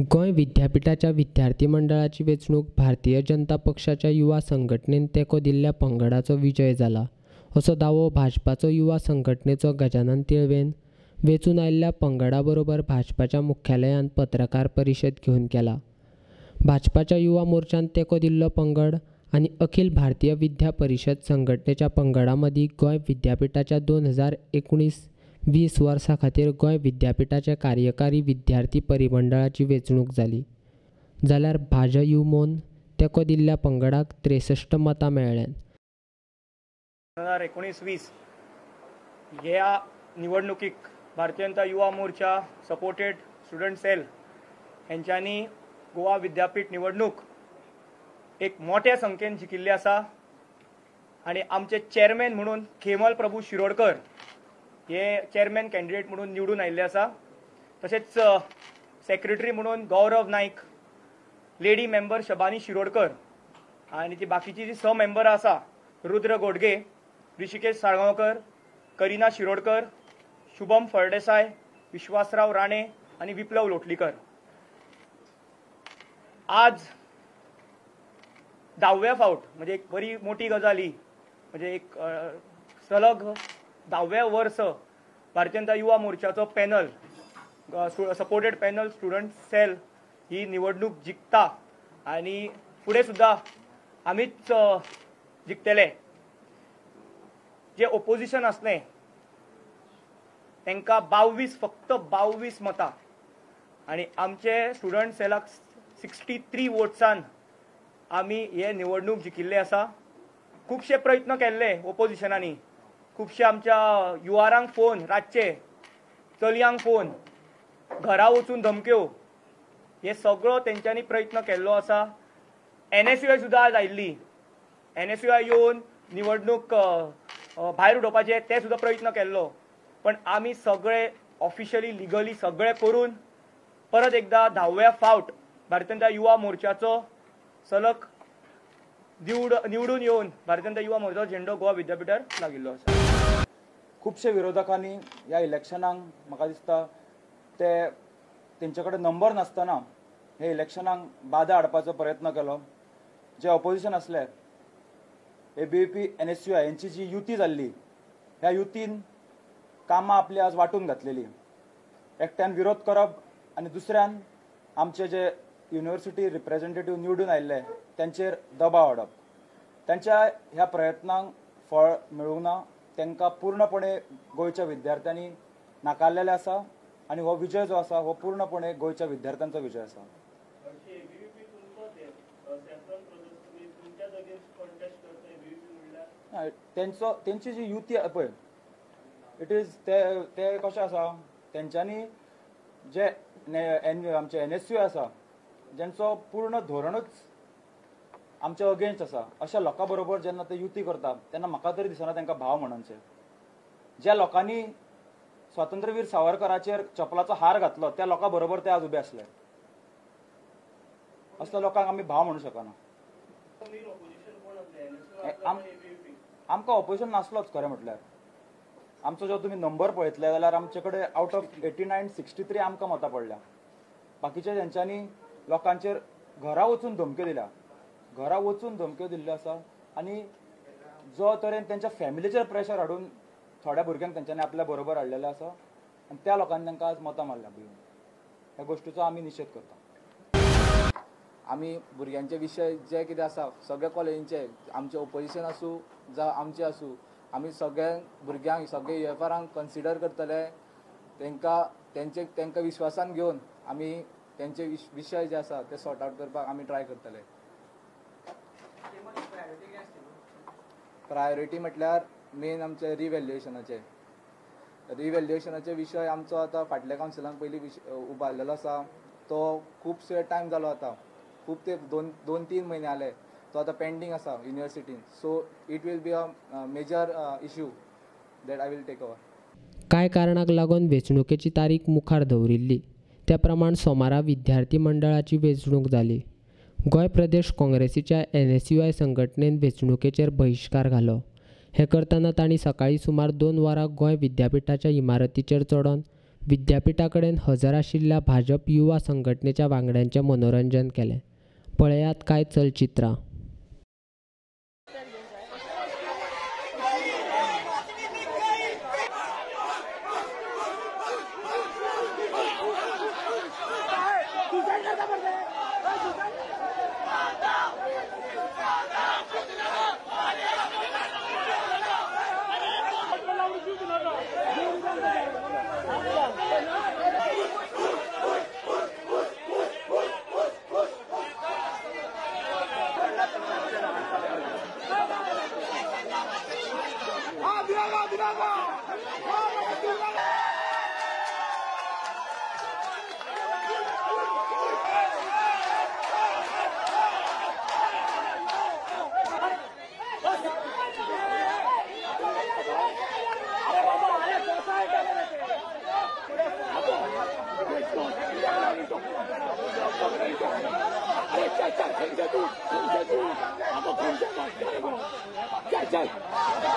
गोंय विद्यापिठाच्या विद्यार्थी मंडळाची वेंचणूक भारतीय जनता पक्षाच्या युवा संघटनेन तेंको दिल्ल्या पंगडाचो विजय जाला असो दावो भाजपाचो युवा संघटनेचो गजानन तिळवेन वेंचून आयिल्ल्या पंगडा बरोबर भाजपाच्या मुख्यालयांत पत्रकार परिशद घेवन केला. भाजपाच्या युवा मोर्चान तेंको दिल्लो पंगड आनी अखिल भारतीय विद्या परिशद संघटनेच्या पंगडा मदीं गोंय विद्यापिठाच्या 2019-20 वर्सां खातीर गोंय विद्यापिठाचे कार्यकारी विद्यार्थी परिमंडळाची वेंचणूक जाली. जाल्यार भाजयुमोन तेंको दिल्ल्या पंगडाक 63 मतां मेळ्ळ्यांत. 2019-20 ह्या निवडणुकीक Bharatiya Janata Yuva Morcha supported student cell हेंच्यांनी गोवा विद्यापीठ निवडणूक एक मोठ्या संख्येन जिखिल्ली आसा आनी आमचे चेअरमॅन म्हणून खेमल प्रभू शिरोडकर हे चेअरमॅन कॅन्डिडेट म्हणून निवडून आयिल्ले आसा. तशेंच सेक्रेटरी म्हणून गौरव नायक, लेडी मेंबर शबानी शिरोडकर आनी ती बाकीची जी 6 मेंबरां आसा रुद्र गोडगे, ऋषिकेश साळगांवकर, करीना शिरोडकर, शुभम फळदेसाय, विश्वासराव राणे आनी विप्लव लोटलीकर. आज 10व्या फावट म्हणजे एक बरी मोठी गजाल ही, म्हणजे एक सलग 10व्या वर्स Bharatiya Janata Yuva मोर्चाचो panel supported panel student cell ही निवडणूक जिखता आनी फुडें सुद्दां आमीच जिखतले. जे ओपोजिशन आसलें तांकां 22, फक्त 22 मतां आनी आमचे स्टुडंट सेलाक 63 वोट्सान आमी हे निवडणूक जिखिल्ले आसा. खुबशे प्रयत्न केल्ले ओपोजिशनांनी, खुबशे आमच्या युवारांक फोन, रातचे चलयांक फोन, घरा वचून धमक्यो, हे सगळो तेंच्यांनी प्रयत्न केल्लो आसा. NSUI सुद्दां आज आयिल्ली, NSUI येवन निवडणूक भायर उडोवपाचे ते सुद्दां प्रयत्न केल्लो, पण आमी सगळे ऑफिशियली लिगली सगळे करून परत एकदा 10व्या फावट भारतीय जनता युवा मोर्चाचो सलग निवडून येवन भारतीय जनता युवा मोर्चाचो झेंडो गोवा विद्यापीठार लागिल्लो आसा. खुबशे विरोधकांनी ह्या इलेक्शनाक म्हाका दिसता ते तेंचे कडेन नंबर नासतना हे इलेक्शनाक बादा हाडपाचो प्रयत्न केलो. जे ऑपोजिशन आसले ABVP NSUI हेंची जी युती जाल्ली ह्या युतीन कामां आपली आज वांटून घातलेली. एकट्यान विरोध करप आनी दुसऱ्यान आमचे जे युनिवर्सिटी रिप्रेझेंटेटीव निवडून आयिल्ले तेंचेर दबाव हाडप. तेंच्या ह्या प्रयत्नांक फळ मेळूंक ना. तांकां पूर्णपणे गोंयच्या विद्यार्थ्यांनी नाकारलेलें आसा आनी हो विजय जो आसा हो पूर्णपणे गोंयच्या विद्यार्थ्यांचो विजय आसा. तेंचो तेंची जी युती पळय it is ते कशें आसा तेंच्यांनी जे आमचे NSU आसा जेंचो पूर्ण धोरणूच आमच्या अगेन्स्ट आसा अशा लोकां बरोबर जेन्ना ते युती करता तेन्ना म्हाका तरी दिसना तांकां भाव म्हणचे. ज्या लोकांनी स्वातंत्र्यवीर सावरकराचेर चपलाचो हार घातलो त्या लोकां बरोबर ते आज उबे आसले. असल्या लोकांक आमी भाव म्हणू शकना. आमकां ऑपोजिशन नासलोच खरें म्हटल्यार. आमचो जो तुमी नंबर पळयतले जाल्यार आमचे कडेन आउट ऑफ 89 63 आमकां मतां पडल्या. बाकीच्या तेंच्यांनी लोकांचेर घरा वचून धमक्यो दिल्या, घरा वचून धमक्यो दिल्ल्यो आसा आनी जो तरेन तेंच्या फॅमिलीचेर प्रेशर हाडून थोड्या भुरग्यांक तेंच्यांनी आपल्या बरोबर हाडलेलें आसा आनी त्या लोकांनी तांकां आज मतां मारल्या. ह्या गोश्टीचो आमी निशेध करता. आमी भुरग्यांचे विशय जे कितें आसा सगळे कॉलेजींचे, आमचे ओपोजिशन आसूं जावं आमचे आसूं, आमी सगळ्या भुरग्यांक सगळे युएफआरांक कन्सिडर करतले. तांकां तेंचे तांकां विश्वासान घेवन आमी तेंचे विशय जे आसा ते सॉर्ट आवट करपाक आमी ट्राय करतले. प्रायोरिटी म्हटल्यार मेन आमचे रिव्हॅल्युएशनाचे, रिव्हॅल्युएशनाचे विशय आमचो आतां फाटल्या कावन्सिलान पयलीं उबारलेलो आसा. तो खुबशे टायम जालो आतां, खूब ते 2-3 म्हयने जाले तो आतां पेंडींग आसा युनिवर्सिटीन. So it will be a major issue that I will take over. कांय कारणाक लागून वेंचणुकेची तारीख मुखार दवरिल्ली त्या प्रमाण सोमारा विद्यार्थी मंडळाची वेंचणूक जाली. गोंय प्रदेश काँग्रेसीच्या NSUI संघटनेन वेंचणुकेचेर बहिश्कार घालो. हें करतना तांणी सकाळीं सुमार 2 वरां गोंय विद्यापिठाच्या इमारतीचेर चडोन विद्यापिठा कडेन हजर आशिल्ल्या भाजप युवा संघटनेच्या वांगड्यांचें मनोरंजन केलें. पळयात कांय चलचित्रां. 再再。